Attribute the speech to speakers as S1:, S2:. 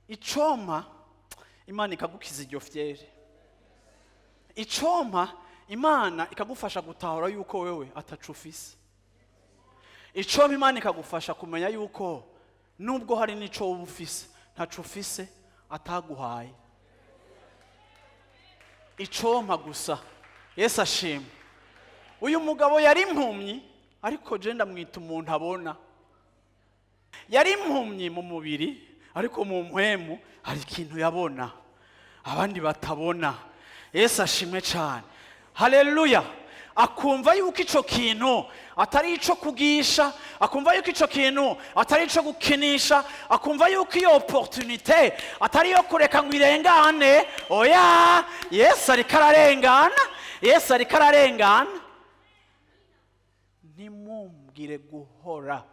S1: Icompa Imana ikagukiza iryo fierté. Icompa Imana ikagufasha gutahura yuko wewe atacu ufise. Icompa Imana ikagufasha kumenya yuko nubwo hari n'ico wowe ufise, ntaco ufise ataguhaye. Icompa gusa. Yesu ashima. Uyu mugabo yari impumyi, ariko je ndamwita umuntu abona. Yari impumyi mu mubiri, ariko mu mpwemu hari ikintu yabona abandi batabona. Yesu ashimwe cyane, haleluya. Akumva yuko ico kintu atari ico kugisha, akumva yuko ico kintu atari ico gukinisha, akumva yuko iyo opportunité atari iyo kureka ngo irengane. Oya, Yesu ariko ararengana, Yesu ariko ararengana. Ntimumbwire guhora.